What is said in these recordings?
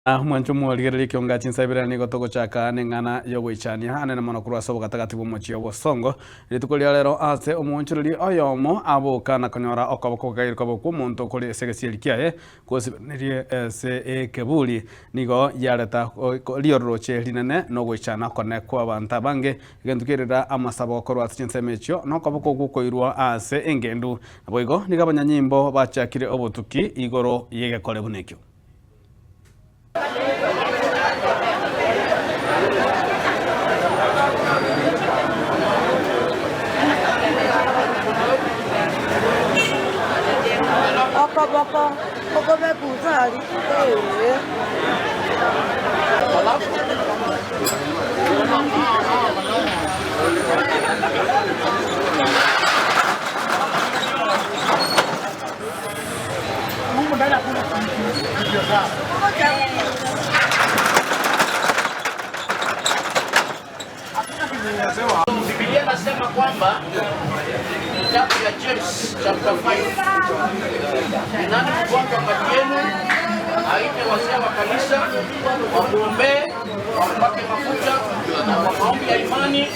Mwancho mwaligereri kionga chinsabira nigo togochaka neng'ana yogoichania anene mono korwa ase obogatagati bwa omochie obosongo rituko ria rero ase omoonchoreri oyomo aboka na konyora okoboko gokaire koba okwa omonto kore ase egesieri kiaye gosibanirie ase ekeburi nigo yareta riororoche rinene na ogoichana okone kwa abanto abange egento kerera amasabo korwa ase chinsemo echio na okoboko okwo koirwa ase engendu naboigo nigo abanyanyimbo bachakire obotuki igoro yegekore buna ekio. Okoboko okobe kusari ee. Biblia nasema kwamba kitabu ya James chapter 5, ni nani mgonjwa kati yenu aite wazee wa kanisa wamuombee, wampake mafuta na kwa maombi ya imani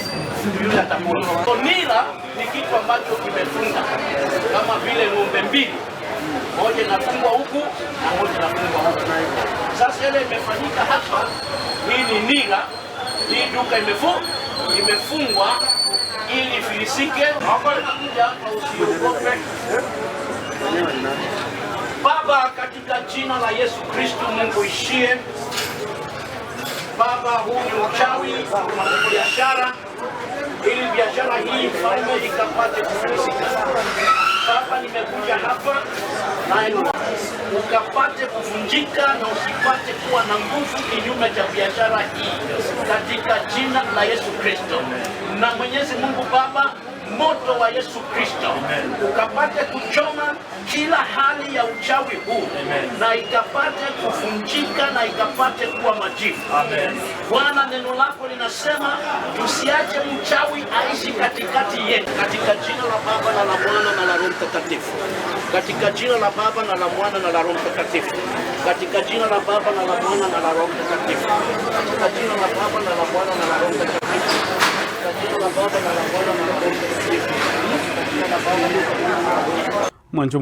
yule atapona. So, nira ni kitu ambacho kimefunga kama vile ng'ombe mbili, moja inafungwa huku na moja inafungwa huku. Sasa ile imefanyika hapa, hii ni nira, hii duka imefungwa ili ifilisike. Kuja hapa usiogope. Baba, katika jina la Yesu Kristo, Mungu ishie Baba, huu ni uchawi wa biashara, ili biashara hii mfalme ikapate kufilisika. Baba, nimekuja hapa na ukapate kuvunjika na usipate kuwa na nguvu kinyume cha biashara hii katika jina la Yesu Kristo. Na Mwenyezi Mungu Baba, moto wa Yesu Kristo ukapate kuchoma kila hali ya uchawi huu na ikapate kuvunjika na ikapate kuwa majivu. Bwana, neno lako linasema tusiache mchawi aishi katikati yetu, katika jina la Baba na la Mwana na la Roho Mtakatifu, katika jina la Baba na la Mwana na la Roho Mtakatifu, katika jina la Baba na la Mwana na la Roho Mtakatifu, katika jina la Baba na la Mwana na la Roho Mtakatifu, katika jina la Baba na la Mwana na la Roho Mtakatifu, katika jina la Baba na la Mwana na la Roho Mwancho.